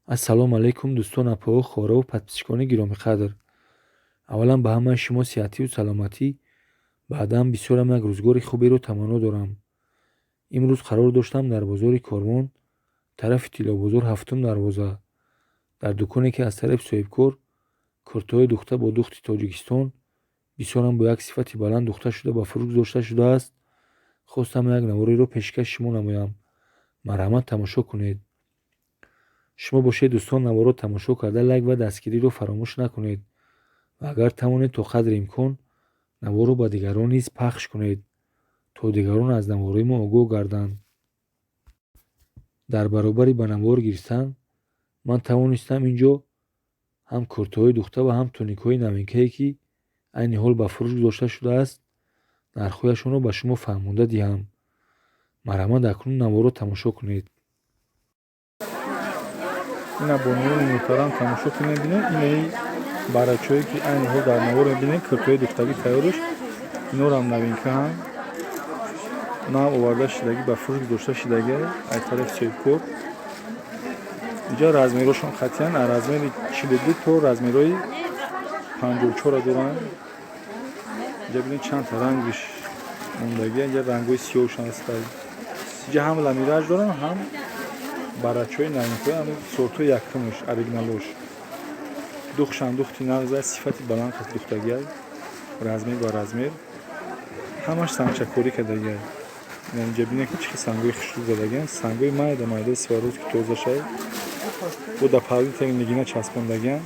Ассалому алайкум, дӯстон, апоҳо, хоҳарову подписчикони гиромиқадр. Аввалан ба ҳамаи шумо сиҳативу саломатӣ, баъдан бисёрам як рӯзгори хуберо таманно дорам. Имрӯз қарор доштам дар бозори Корвон, тарафи Тиллобозор, ҳафтум дарвоза, дар дуконе, ки аз тарафи соҳибкор куртаҳои духта бо духти Тоҷикистон бисёрам бо як сифати баланд духта шуда ба фурӯш гузошта шудааст, хостам як навореро пешкаши шумо намоям. Марҳамат, тамошо кунед. Шумо бошед, дӯстон, наворро тамошо карда, лайк ва дастгириро фаромӯш накунед ва агар тавонед, то қадри имкон наворро ба дигарон низ пахш кунед, то дигарон аз наворҳои мо огоҳ гарданд. Дар баробари ба навор гирифтан ман тавонистам ин ҷо ҳам куртаҳои духта ва ҳам туникҳои новинкае, ки айни ҳол ба фурӯш гузошта шудааст, нархҳояшонро ба шумо фаҳмонда диҳам. Марҳамат, акнун наворро тамошо кунед. Ина, бонуони муҳтарам, тамошо кунед, бинед, инаи барачое, ки айни ҳол дар навор мебинед, куртаҳои духтагӣ тайёрш, инорам новинкаам, нав оварда шудагӣ, ба фурӯш гузошта шудагӣ аз тарафи соҳибкор. Инҷа размерҳошон қатъиян аз размери 42 то размерҳои 54 доранд. Инҷа бинед, чандта рангиш мондагӣ. Инҷа рангҳои сиёҳшон ҳаста. Инҷа ҳам ламираж доранд, ҳам барачҳои новинкаҳои ҳамин сортҳои якумш, оригиналош. Духшан духти нағза, сифати баланд қас духтагиай, размер ба размер, ҳамаш сангчакорӣ кардагиай. Инҷа бинед, ки чӣ хел сангҳои хушрӯ задагиан, сангҳои майда майдаи Сваровски, тозашай, бо дополнительно нигина часпондагиан.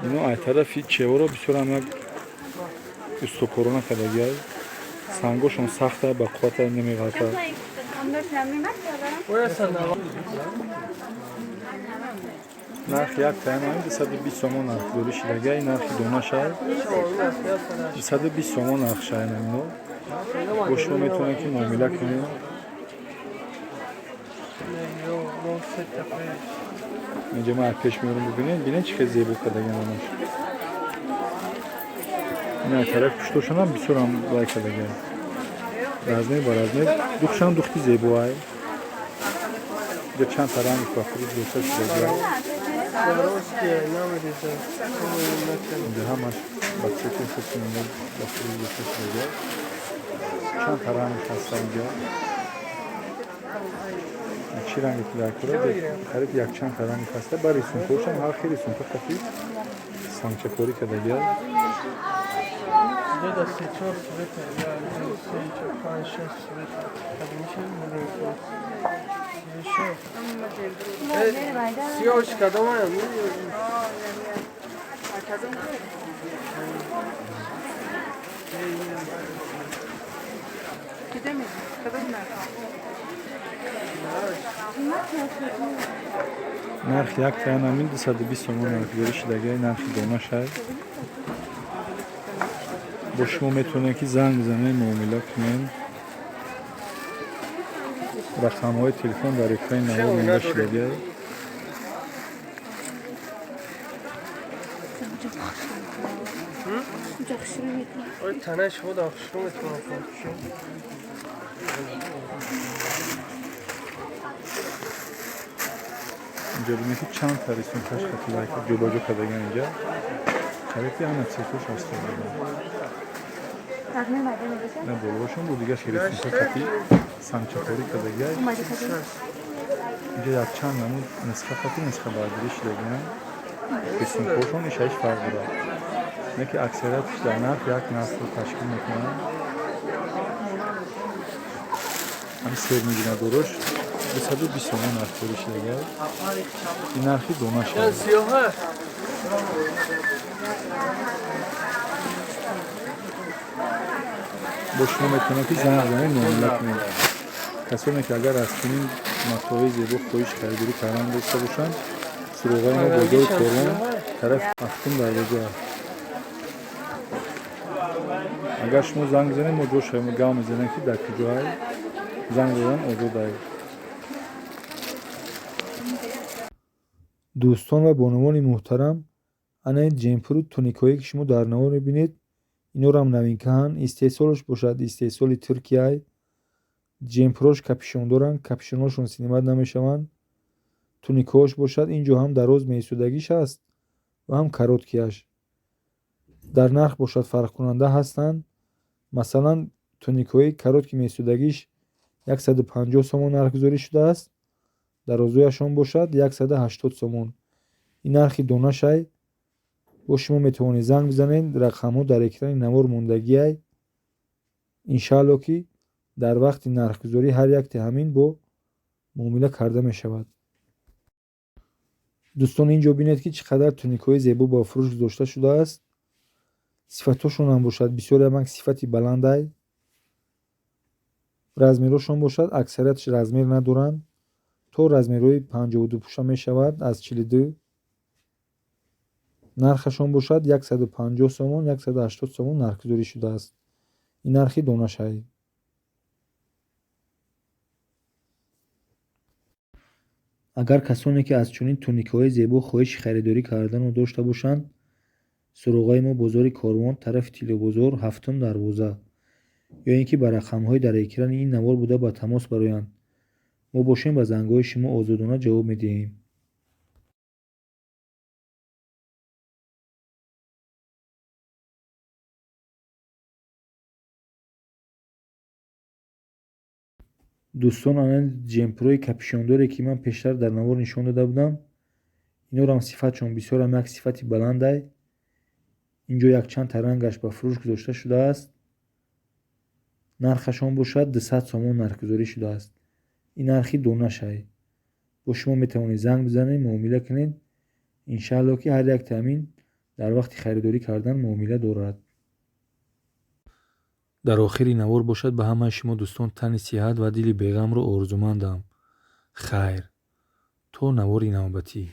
Ино ай тарафи чеворо бисёрам як устокорона кардагиай, сангҳошон сахта, ба қуввата, намеғалта. Нархи як таям 220 сомон нархгузорӣ шудагиай, нархи донашай 220 сомон нархшай. Ино бо шумо метавонед, ки муомила кунед. Инҷа ман пеш меорам, бибинед, бинед, чӣ хел зебо кардагиан ҳамаш. Ин тарафи пуштошонам бисёрам лай кардагиай, размер ба размер, духшам духти зебоай. Инҷа чанд та ранг ба фурӯш гузошта шудагиай. Инҷа ҳамаш ба цвети худ ба фурӯш гузошта шудагиай, чанд та рангш ҳаста. Инҷа чӣ ранге ки дар кора, қариб якчанд та ранг ҳаста. Ба рисункҳошам ҳар хел рисунка қафи сангчакорӣ кардагиай. Нархи як таям ҳамин 220 сомон нархгузорӣ шудагиай, нархи донашай. Бо шумо метавонед, ки занг бизанед, муомила кунед. Рақамҳои телефон дар экрани навор монда шудагиай. Инҷа бинед, ки чанд та рисункаш хати лайка ҷобаҷо кардагиан. Инҷа қариб ки ҳама цветош ҳаста. На болоашон бо дигар рисунка хати сангчакорӣ кардагиай. Инҷа якчанд намуд нисха хати нисхабардорӣ шудагиан, рисункҳошон ишаиш фарқ дорад, не ки аксариятш дар нарх як нархро ташкил мекунанд. Ҳамин сернигинадорош 220 сомон нархгузорӣ шудагиай, ин нархи донаш. Бо шумо метавонед, ки занг бизанед, муомила кунед. Касоне, ки агар аз чунин матои зебо хоҳиш харидорӣ кардан дошта бошанд, суроғаи мо бозори Корвон, тарафи ҳафтум дарвоза. Агар шумо занг бизанед, мо ҷоша гав мезанем, ки дар куҷоай. Занг задан озодай. Дӯстон ва бонувони муҳтарам, ана ин ҷемпуру туникҳое, ки шумо дар навор мебинед, инорам новинкаанд. Истеҳсолаш бошад истеҳсоли Туркияй. Ҷемпурош капюшон доранд, капюшонҳошон синимат намешаванд. Туникаҳош бошад, ин ҷо ҳам дароз меистодагиш ҳаст ва ҳам короткияш. Дар нарх бошад, фарқкунанда ҳастанд. Масалан, туникаҳои короткий меистодагиш 150 сомон нархгузорӣ шудааст, дарозояшон бошад 180 сомон. Ин нархи донашай. Бо шумо метавонед занг бизанед, рақамҳо дар экрани навор мондагиай. Иншаалло, ки дар вақти нархгузорӣ ҳар якте ҳамин бо муомила карда мешавад. Дӯстон, ин ҷо бинед, ки чӣ қадар туникҳои зебо ба фурӯш гузошта шудааст. Сифатҳошонам бошад, бисёре ҳам сифати баландай. Размерҳошон бошад, аксариятш размер надоранд, то размерҳои 52 пӯша мешавад, аз 42. Нархашон бошад, 150 сомон, 180 сомон нархгузорӣ шудааст. Ин нархи донашай. Агар касоне, ки аз чунин туникаҳои зебо хоҳиши харидорӣ карданро дошта бошанд, суроғаи мо бозори Корвон, тарафи Тиллобозор, ҳафтум дарвоза, ё ин ки ба рақамҳои дар экрани ин навор буда ба тамос бароянд. Мо бошем, ба зангҳои шумо озодона ҷавоб медиҳем. Дӯстон, ана джемперҳои капюшондоре, ки ман пештар дар навор нишон дода будам, инорам сифатшон бисёрам як сифати баландай. Инҷо якчанд рангаш ба фурӯш гузошта шудааст. Нархашон бошад, 200 сомон нархгузорӣ шудааст. Ин нархи донашай. Бо шумо метавонед занг бизанед, муомила кунед. Иншаалло, ки ҳар як таъмин дар вақти харидорӣ кардан муомила дорад. Дар охири навор бошад, ба ҳамаи шумо дӯстон тани сиҳат ва дили беғамро орзумандам. Хайр, то навори навбатӣ.